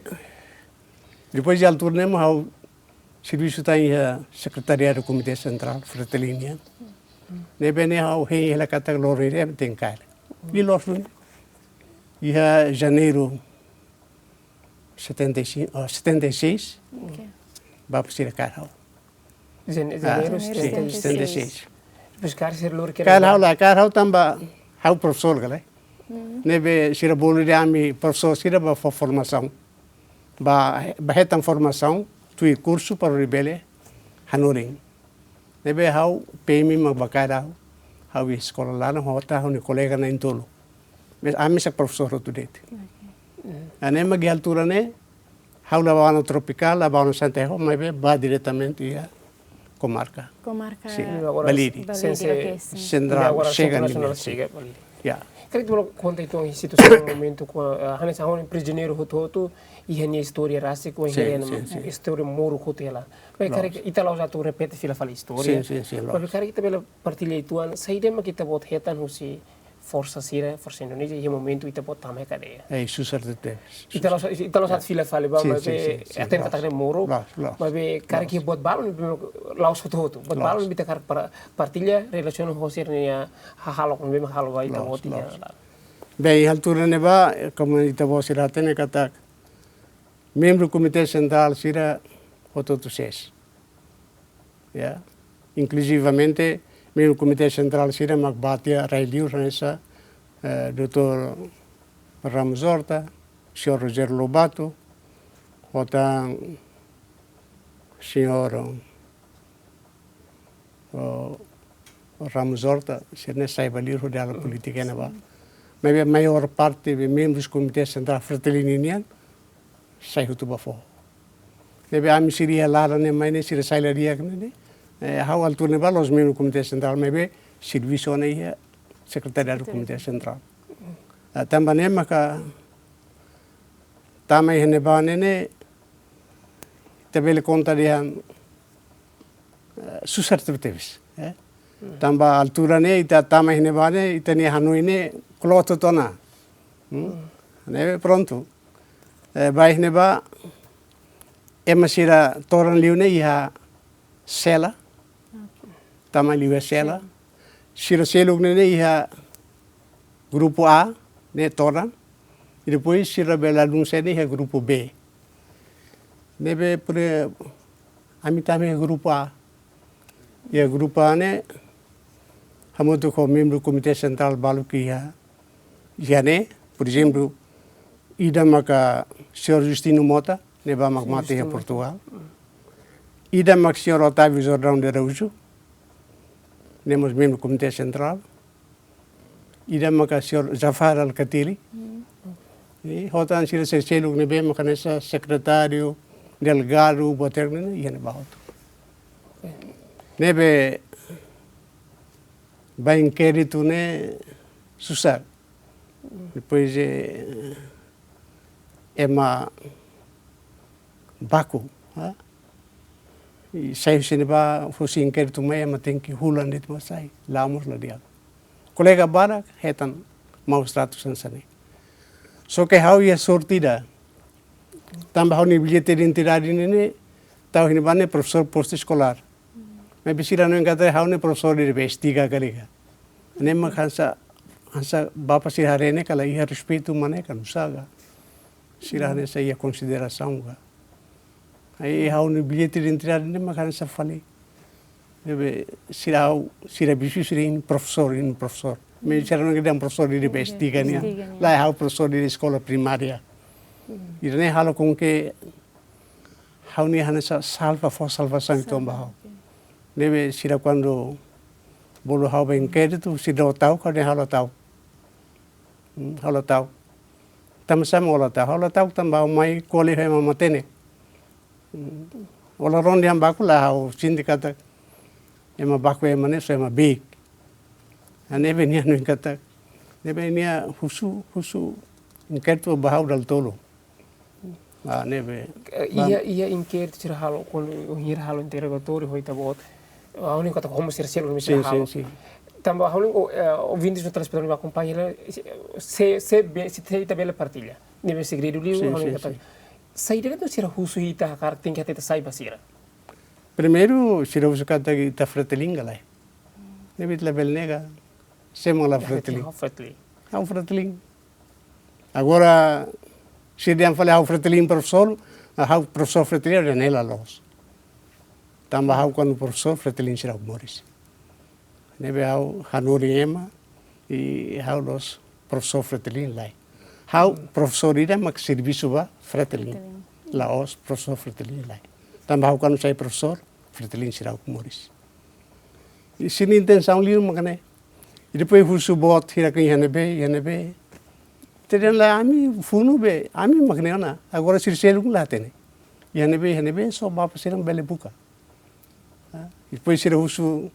depois de altura ne'e mós ha'u servisu tan iha Sekretariadu Komité Sentrál, Fretilin nian. Ne'ebé ne'e ha'u hein hela katak loron ida ema tenke kaer. I loos duni, iha Janeiru setenta e cinco, ah, setenta e seis, oke, Bapa sira kaer ha'u. Jan-, ah, Janeiru, sin, setenta e seis. Setenta e seis. Depois kaer sira lori kaer ha'u la, kaer ha'u tanba ha'u profesór ka lae. Mm. Ne'ebé sira bolu dehan ami profesór sira ba fó formasaun. Ba, ba hetan formasaun, tuir kursu para hodi bele hanorin. Ne'ebé ha'u, P M mak ba kaer ha'u, ha'u eskola laran, ho tan ha'u-nia kolega na'in-tolu. Mas ami mesak profesór hotu de'it. Oke. Ne'e mak iha altura ne'e, ha'u la bá ona Tropikál, la bá ona Santa Iho, maibé bá diretamente iha komarka. Komarka. Sin. Agora Balide. Balide, sin, sin. Oke, sin. Sentrál, agora sega Sentru Nasionál nian, sin. Sega Balide. Ya. Karik ita bele konta uitoan situasaun momentu ku, eh, hanesan ohin prizioneiru hotu-hotu, iha nia istória rasik, sin, iha nia, sin, sin, istória moruk hotu hela. Mas, loos, karik ita la'ós atu repete fila fali istória. Sin, sin, sin, loos. Mas karik ita bele partilla uitoan, saida mak ita-boot hetan husi forsa sira, forsa Indonézia, iha momentu ita-boot tama iha kadeia. Eh, susar tebes. Ita la'ós, ita la'ós atu fila fali ba, sin, maibé, sin, sin, sin, aten la'ós, katak ne'e moru, la'ós, la'ós, maibé karik la'ós, iha buat balun, la'ós hotu-hotu. Buat, la'ós, balun ita hakarak para partilla, relasiona ho sira-nia hahalok, maibé mak halo ba ita, la'ós, boot iha, la'ós, laran. Bem, iha altura ne'ebá, komu ita-boot sira hatene katak, membru Komité Sentrál sira hotu-hotu sees. Ya. Inkluzivamente, membru Komité Sentrál sira mak bá tiha rai-li'ur hanesan, eh, doutór Ramos Horta, señór Rogério Lobato, ho tan señór, oh, Ramos Horta, sira-ne'e sai ba li'ur hodi halo polítika iha ne'ebá. Maibé maiór parte de membrus Komité Sentrál Fretilin nian, sai hotu ba foho. Ne'ebé ami sira iha laran ne'e mai ne'e, sira sai la di'ak ne'e, ne'e. Eh, ha'u altura ne'ebá la'ós membru Komité Sentrál, maibé servisu ona iha Sekretariadu Komité Sentrál. Ah, tanba ne'e maka tama iha ne'ebá ne'e, ne'e, ita bele konta dehan, eh, susar tebetebes, eh. Hmm. Tanba altura ne'e, ita tama iha ne'ebá ne'e, ita-nia hanoin ne'e kloot hotu ona. Hmm? Hmm. Ne'ebé prontu. Eh, bá iha ne'ebá, ema sira todan liu ne'e iha sela. Oke. Tama liu iha sela. Sela. Sira seluk ne'e, ne'e iha grupu A, ne'e todan. I depois sira be ladún sira ne'e iha grupu B. Ne'ebé pure ami tama iha grupu A. Iha grupu A ne'e, hamutuk ho membru Komité Sentrál balu ke iha, iha ne'e, por ezemplu, ida maka señór Justino Mota, ne'ebá mak mate iha Justino Mota. Portugal. Ida mak señór Otávio Jordão de Araújo, ne'e mós membru Komité Sentrál. Ida maka señór Jafar Alkatiri. Hmm. I ho tan sira se-, seluk ne'ebé maka hanesan sekretáriu, delegadu, buat sira-ne'e, iha ne'ebá hotu. Ne'ebé ba inkéritu ne'e susar. Depois, eh, ema baku, ha? I sai husi ne'ebá, husi inkéritu mai, ema tenke hulan de'it mak sai, la'o mós la di'ak. Kolega barak hetan maus tratus hanesan ne'e. Só ke ha'u iha sorte ida, tanba ha'u-nia billete identidade ne'e, ne'e tau iha ne'ebá ne'e profesór postu eskolár. Maibé sira hanoin katak ha'u ne'e profesór de investiga karik. Ne'e mak hanesan, hanesan bapa sira haree ne'e kala iha respeitu mak ne'e ka nusá ka. Sira hanesan iha konsiderasaun ka. Ai ha'u-nia billete identidade ne'e mak hanesan fali. Ne'ebé sira ha'u, sira bisu sira imi profesór, imi profesór. Maibé sira hanoin katak profesór de investiga nian. Investiga nian. Lae, ha'u profesór de eskola primária. Hmm. Ida-ne'e halo com que ha'u-nia hanesan salva, fó salvasaun uitoan ba ha'u. Salva, oke. Ne'ebé sira kuandu bolu ha'u ba inkéritu, sira la ta'uk, ha'u dehan ha'u la ta'uk. Hmm, ha'u la ta'uk. Tanba sá mak ha'u la ta'uk? Ha'u la ta'uk tanba ha'u mai ko'alia ho ema matenek. Hmm. Ó la rona dehan baku, lae, ha'u sente katak ema baku ema ne'e só ema beik. Ne'ebé nia hanoin katak, ne'ebé nia husu, husu inkéritu ba ha'u dala tolu. Ah, ne'ebé. Eh, iha, iha inkéritu sira halo, kuandu bainhira halo interrogatóriu ho ita-boot. Ha'u hanoin katak ho ema sira seluk ne'ebé sira halo. Sin, sin, sin. Tanba ha'u hanoin, oh, eh, ouvintes no telespetadór ne'ebé akompaña, se, se be-, se ita bele partilla. Ne'ebé segredu liu, sin, ha'u hanoin katak. Sin, sin. Saida de'it sira husu ita hakarak tenke hatete sai ba sira? Primeiru, sira husu katak ita Fretilin ka lae. Ne'ebé ita labele nega. Sé mak la Fretilin? Ha'u Fretilin. Ha'u Fretilin. Agora, se dehan fali ha'u Fretilin profesór, ha'u profesór Fretilin, dehan ne'e la loos. Tanba ha'u kuandu profesór Fretilin seidauk moris. Ne'ebé ha'u hanorin ema, i ha'u la'ós profesór Fretilin, lae. Ha'u profesór ida mak servisu ba Fretilin. Fretilin. La'ós profesór Fretilin, lae. Tanba ha'u kuandu sai profesór, Fretilin seidauk moris. I sira-nia intensaun liu mak ne'e. I depois husu boot hirak iha ne'ebé, iha ne'ebé. Ita dehan lae, ami funu be, ami mak ne'e ona. Agora sira seluk la hatene. Iha ne'ebé, iha ne'ebé, só bapa sira bele buka. Ah, i depois sira husu,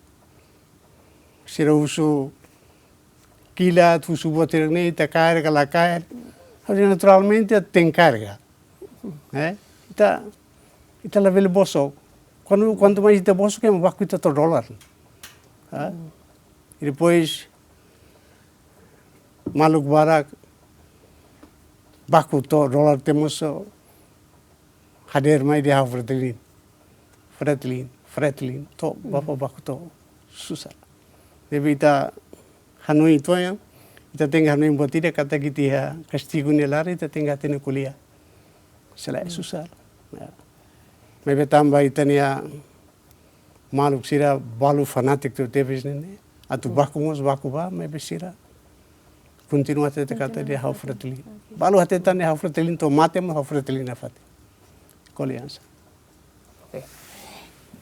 sira husu kilat, husu boot hirak ne'e, ita kaer ka la kaer. Ha'u dehan naturalmente ita tenke kaer ka. Eh? Ita, ita labele bosok. Kuandu, kuantu mais ita bosok, ema baku ita to'o dolar. Ah? I depois, maluk barak baku to'o dolar temos so hadeer mai dehan ha'u Fretilin. Fretilin, Fretilin, to'o bapa baku to'o susar. Ne'ebé ita hanoin to'o ya, ita tenke hanoin buat ida katak ita iha kastigu nia laran, ita tenke hatene ko'alia. Se lae susar. Ya. Maibé tanba ita-nia maluk sira balu fanátiku tebes ne'e, atu baku mós baku ba, maibé sira kontinua hatete katak dehan ha'u Fretilin. Balu hatete tan dehan ha'u Fretilin, to'o mate mós ha'u Fretilin nafatin. Ko'alia hanesan. Oke.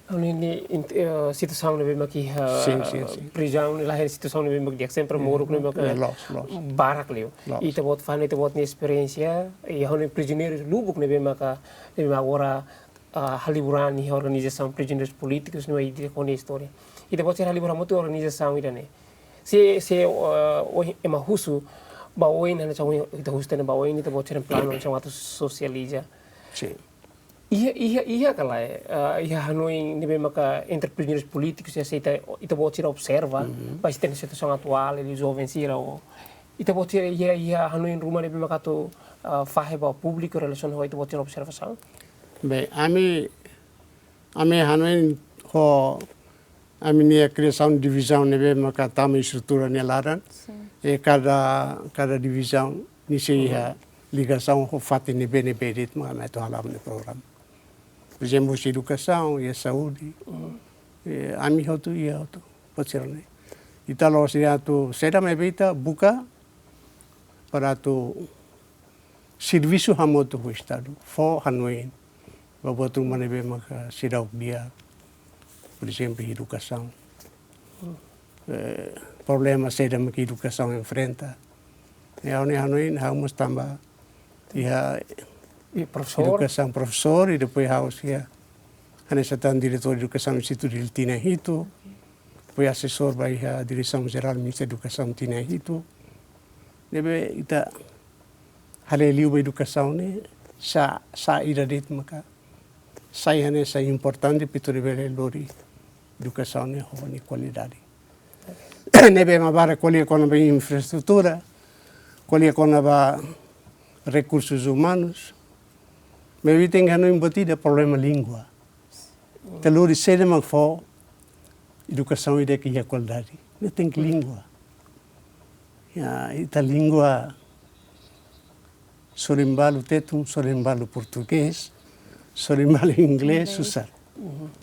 Anu, ne'e, int-, eh, situasaun ne'ebé mak iha, eh, prizaun ne'e, la iha situasaun ne'ebé mak di'ak, sempre moruk ne'ebé mak, eh, loos, loos, barak liu. Loos. Ita-boot fó hanoin ita-boot nia esperiénsia, i ha'u-nia prizioneiru lubuk ne'ebé maka, ne'ebé mak agora, ah, halibur an iha organizasaun prizioneiru polítiku ne'e, ita-boot nia istória. Ita-boot sira halibur hamutuk organizasaun ida-ne'e. Se, se, ah, ohin ema husu ba oin, hanesan ita husu tan ba oin, ita-boot sira planu hanesan atu sosializa. Sin. Iha, iha, iha ka lae, ah, iha hanoin ne'ebé maka entre prizioneiru polítiku, se ita, ita-boot sira observa, ba ita-nia situasaun atuál, i joven sira, ou ita-boot sira iha, iha hanoin ruma ne'ebé maka atu, ah, fahe ba públiku relasiona ho ita-boot sira observasaun? Bem, ami, ami hanoin ho ami-nia kriasaun divizaun ne'ebé maka tama estrutura nia laran. Sin. I kada, kada divizaun ne'e sei iha ligasaun ho fatin ne'ebé-ne'ebé de'it mak ami atu hala'o ami-nia programa. Por ezemplu, husi edukasaun, iha saúde. I ami hotu, iha hotu. Buat sira-ne'e. Ita la'ós atu saida, maibé ita buka para atu servisu hamutuk ho Estadu, fó hanoin ba buat ruma ne'ebé maka seidauk di'ak, por ezemplu, edukasaun. Eh, problema saida maka edukasaun enfrenta. I ha'u-nia hanoin, ha'u mós tanba iha edukasaun profesór, i depois ha'u sei hanesan tan diretór edukasaun institutu tinan hitu, depois asesór ba iha Diresaun Jerál Ministériu Edukasaun tinan hitu. Ne'ebé ita haree liu ba edukasaun ne'e, sa, sa ida de'it maka sai hanesan importante para ita bele lori edukasaun ne'e ho nia kualidade. Ne'ebé ema barak ko'alia kona-ba infraestrutura, ko'alia kona-ba rekursus umanus. Maibé ita tenke hanoin buat ida, problema língua. Ita lori saida mak fó edukasaun ida ke iha kualidade. Ne'e tenke língua. Ya, ita língua sorin balu tetun, sorin balu portugés, sorin balu inglés, inglés, susar.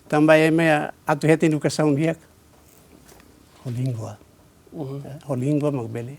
Tanba ema atu hetan edukasaun di'ak ho língua. Ya, ho língua mak bele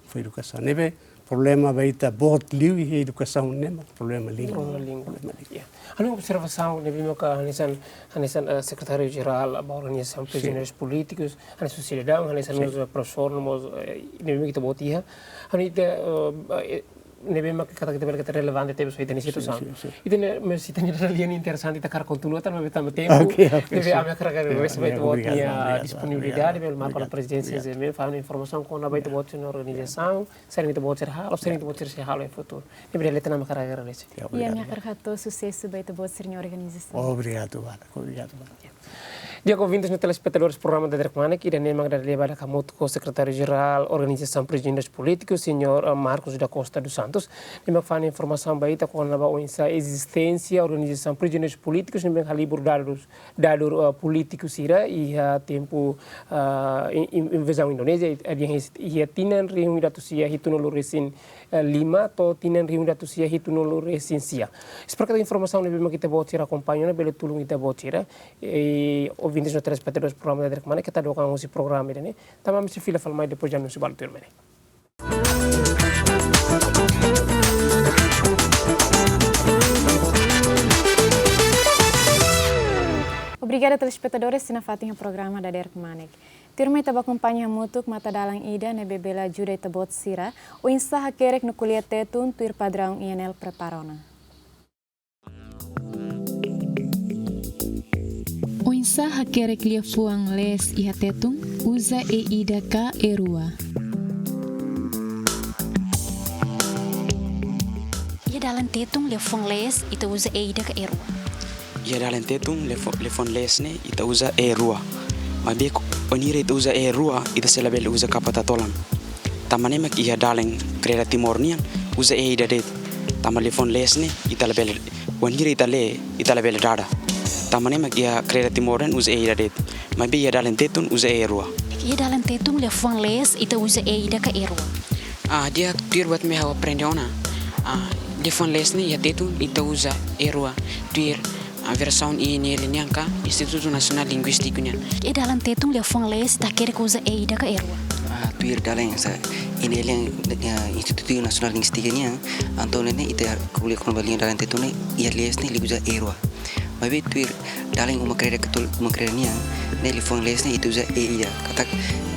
fó edukasaun. Ne'ebé problema ba ita boot liu iha edukasaun ne'e mak problema língua. Problema língua. Problema língua. Ya. Ha'u-nia observasaun ne'ebé maka hanesan, hanesan, eh, sekretáriu jerál ba organizasaun prizioneiru polítiku, hanesan sidadaun, hanesan mós, eh, profesór, no mós, eh, ne'ebé mak ita-boot iha. Ha'u-nia, eh, eh, ne'ebé maka katak ita bele katak relevante tebes ba ita-nia situasaun. Sin, sin. Ita-nia, maibé ita-nia rai ne'e interesante, ita hakarak kontinua tan, maibé tanba tempu. Oke, oke, ne'ebé sin. Ami hakarak agradese ba ita-boot nia disponibilidade, obrigadu, obrigadu, bele marka prezensa, obrigadu, obrigadu. Bele fó hanoin informasaun kona-ba ita-boot nia organizasaun, saida mak ita-boot sira halo, saida mak ita-boot sira sei halo iha futuru. Ne'ebé de'it tan ami hakarak agradese. Ya, obrigadu. I ami hakarak hato'o susesu ba ita-boot sira-nia organizasaun. Obrigadu barak, obrigadu barak. Di'ak, ouvintes no telespetadores programa Dadeer Kmanek, ida-ne'e mak dada lia badak hamutuk ho Sekretáriu Jerál Organizasaun Prizioneiru Polítiku, señór, eh, Marcos da Costa dos Santos. Nia mak fó hanoin informasaun ba ita kona-ba oinsá ezisténsia organizasaun prizioneiru polítiku, ne'ebé halibur dadus, dadur, eh, polítiku sira iha tempu, eh, in-, in-, invazaun Indonézia, eh, iha tinan rihun ida atus sia hitunulu resin, eh, lima, to'o tinan rihun ida atus sia hitunulu resin sia. Espera katak informasaun ne'ebé mak ita-boot sira akompaña ne'e bele tulun ita-boot sira, eh, ouvintes no telespetadores programa Dadeer Kmanek, keta dook an husi programa ida-ne'e. Tanba ami sei fila fali mai depois de anúnsiu balu tuirmai ne'e. Obrigada, telespetadores, sira nafatin iha programa Dadeer Kmanek. Tuirmai ita bá akompaña hamutuk matadalan ida ne'ebé bele ajuda ita-boot sira oinsá hakerek no ko'alia Tetun tuir padraun I N L prepara ona. Oinsá hakerek liafuan lees iha Tetun, uza e ida ka e rua. Iha dalan Tetun liafuan lees ita uza e ida ka e rua. Iha dalan Tetun liafo-, liafuan lees ne'e ita uza e rua. Maibé bainhira ita uza e rua, ita sei labele uza kapa tatolan. Tanba ne'e mak iha dalan Kreda Timor nian uza e ida de'it. Tanba liafuan lees ne'e ita labele, wainhira ita lee, ita labele dada. Tanba ne'e mak iha Kreda Timor nian uza e ida de'it. Maibé iha dalan Tetun uza e rua. Iha dalan Tetun liafuan lees ita uza e ida ka e rua? Ah, di'ak, tuir buat ne'ebé ha'u aprende ona. Ah, liafuan lees ne'e iha Tetun ita uza e rua. Tuir, ah, versaun I N L nian ka Institutu Nasionál Linguístiku nian. Iha dalan Tetun liafuan lees ita hakerek uza e ida ka e rua? Ah, tuir dalan hanesan I N L nian, ah, Institutu Nasionál Linguístiku nian, entaun ne'e ita ko'alia kona-ba lian dalan Tetun ne'e, iha lees ne'e liu uza e rua. Maibé tuir dalan Uma Kreda Katól-, Uma Kreda nian, ne'e liafuan lees ne'e ita uza e ida. Katak,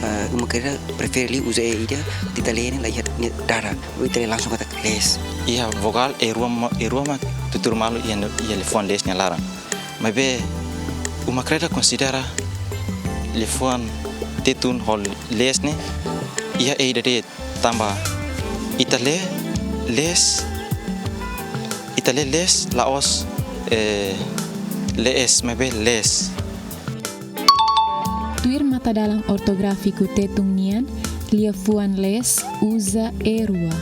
ah, Uma Kreda prefere liu uza e ida, ita lee ne'e la iha nia dada. Ita lee langsung katak lees. Iha vogál e rua ma-, e rua mak tutur malu iha, iha liafuan lees nia laran. Maibé Uma Kreda konsidera liafuan Tetun ho lees ne'e iha e ida de'it. Tanba ita lee lees, ita lee lees la'ós, eh, lees, maibé lees. Tuir matadalan ortográfiku Tetun nian, liafuan lees uza e rua.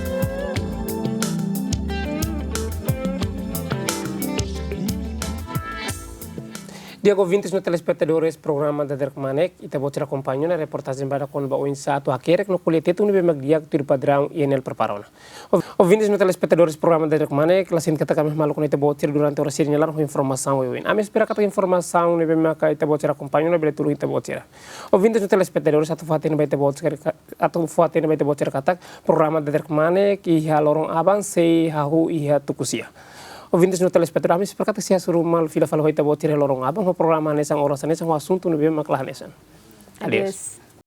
Di'ak, ouvintes no telespetadores programa Dadeer Kmanek, ita-boot sira akompaña ona reportajen badak kona-ba oinsá atu hakerek no ko'alia Tetun ne'ebé mak di'ak tuir padraun I N L prepara ona. Ou-, ouvintes no telespetadores programa Dadeer Kmanek, la sente katak ami maluk ona ita-boot sira durante oras sira nia laran ho informasaun oioin. Ami espera katak informasaun ne'ebé maka ita-boot sira akompaña ona bele tulun ita-boot sira. Ouvintes no telespetadores, atu fó-hatene ba ita-boot sira ka-, atu fó-hatene ba ita-boot sira katak programa Dadeer Kmanek iha loron aban sei hahú iha tuku sia. Ouvintes no telespetadores, ami espera katak sei hasoru malu fila fali ho ita-boot sira loron aban ho programa hanesan, oras hanesan, ho asuntu ne'ebé mak la hanesan. Adeus. Adeus.